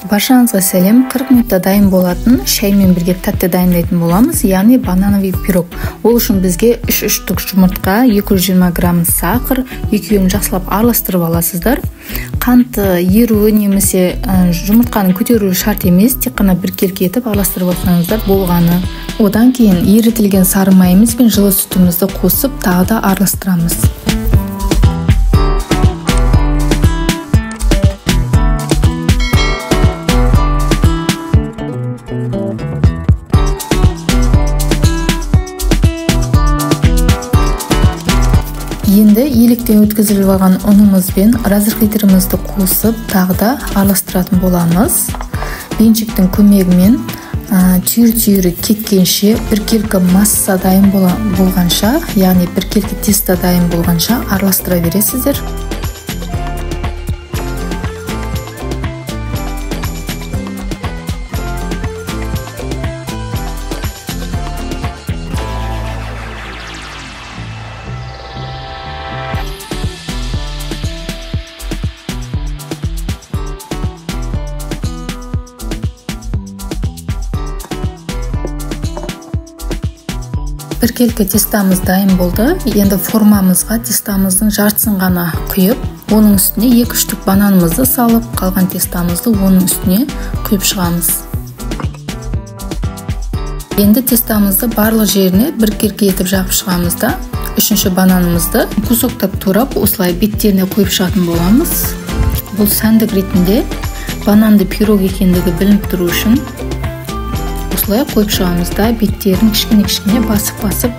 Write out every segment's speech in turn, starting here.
Баршаңызға сәлем. 40 минутта дайын болатын шаймен бірге тәтті дайындайтын боламыз, яғни банановый пирог. Ол үшін бізге 3 штук жұмыртқа, 220 грамм сахар, екеуін жақсылап араластырып аласыздар. Қант еруі немесе жұмыртқаны көтеруі шарт емес, тек қана біркелкі етіп араластырып алсаңыздар болғаны. Одан кейін ерітілген сары майымыз бен жылы сүтімізді қосып тағы да араластырамыз. Енді електен өткізіліп алған ұнымыз бен разрыхлителімізді қосып тағы да араластыратын боламыз. Венчиктің көмегімен түйір-түйірі кеткенше, біркелкі масса дайын болғанша, яғни біркелкі тесто дайын болғанша араластыра бересіздер. Біркелкі тестамыз дайын болды. Енді формамызға тестамыздың жартысын ғана құйып, оның үстіне 2 штук бананымызды салып, қалған тестамызды оның үстіне құйып шығамыз. Енді тестамызды барлық жеріне біркелкі етіп жағып шығамыз да, үшінші бананымызды кусоктап турап, осылай беттеріне қойып шығатын боламыз. Бұл сәндік ретінде бананды пирог екендігі білініп тұру үшін осылай қойып шығамыз да, беттерін кішкене-кішкене басып-басып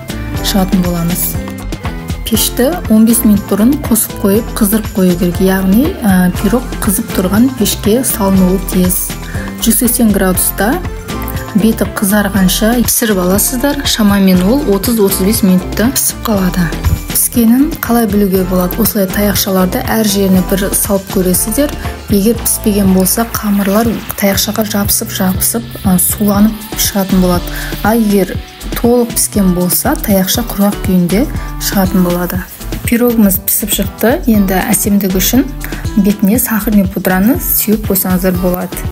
шығатын боламыз. Пешті 15 минут бұрын қосып қойып, қыздырып қою керек. Яғни пирог қызып тұрған пешке салынуы тиіс. 180 градуста беті қызарғанша пісіріп аласыздар. Шамамен ол 30-35 минутта пісіп қалады. Піскенін қалай білуге болады? Осылай таяқшаларды әр жеріне бір салып көресіздер. Егер піспеген болса, қамырлар таяқшаға жабысып-жабысып суланып шығатын болады. А егер толық піскен болса, таяқша құрғақ күйінде шығатын болады. Пирогымыз пісіп шықты. Енді әсемдік үшін бетіне сахарный пудраны сеуіп қойсаңыздар болады.